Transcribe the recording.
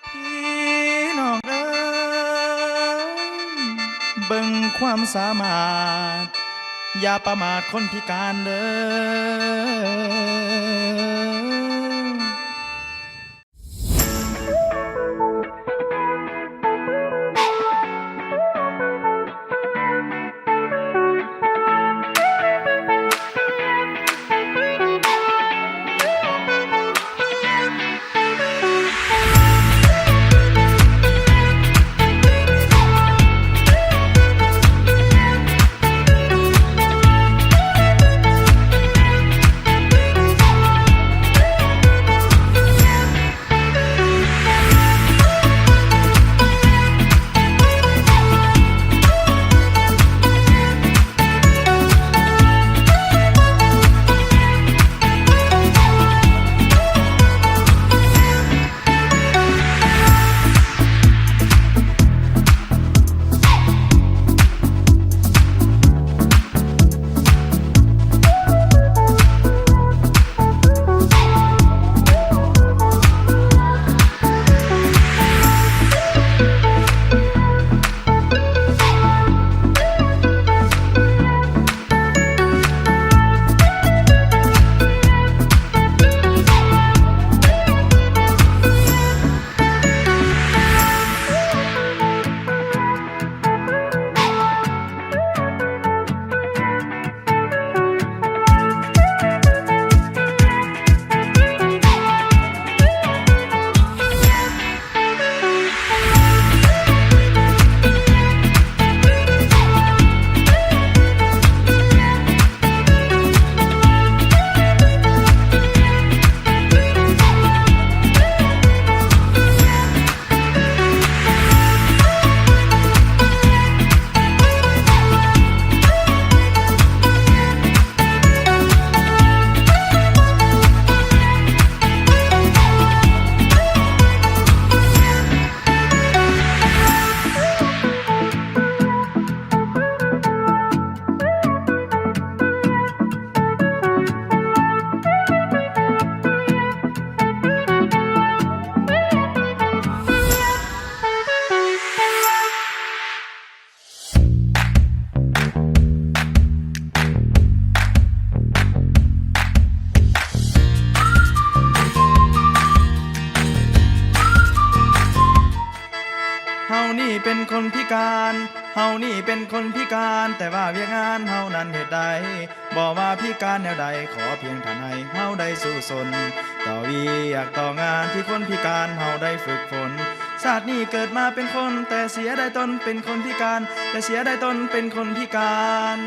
ພີ່ນ້ອງເອີຍ ເບິ່ງຄວາມສາມາດ ຢ່າປະໝາດຄົນພິການເດີ້. ເຮົານີ້ເປັນຄົນພິການ, ເຮົານີ້ເປັນຄົນພິການ, ແຕ່ວ່າວຽກງານເຮົານັ້ນເຮັດໄດ້. ບໍ່ວ່າພິການແນວໃດ, ຂໍພຽງທ່ານໃຫ້ເຮົາໄດ້ສູ້ຊົນ ຕໍ່ວຽກຕໍ່ງານທີ່ຄົນພິການເຮົາໄດ້ຝຶກຝົນ. ຊາດນີ້ເກີດມາເປັນຄົນ, ແຕ່ເສຍດາຍຕົນເປັນຄົນພິການ, ແຕ່ເສຍດາຍຕົນເປັນຄົນພິການ.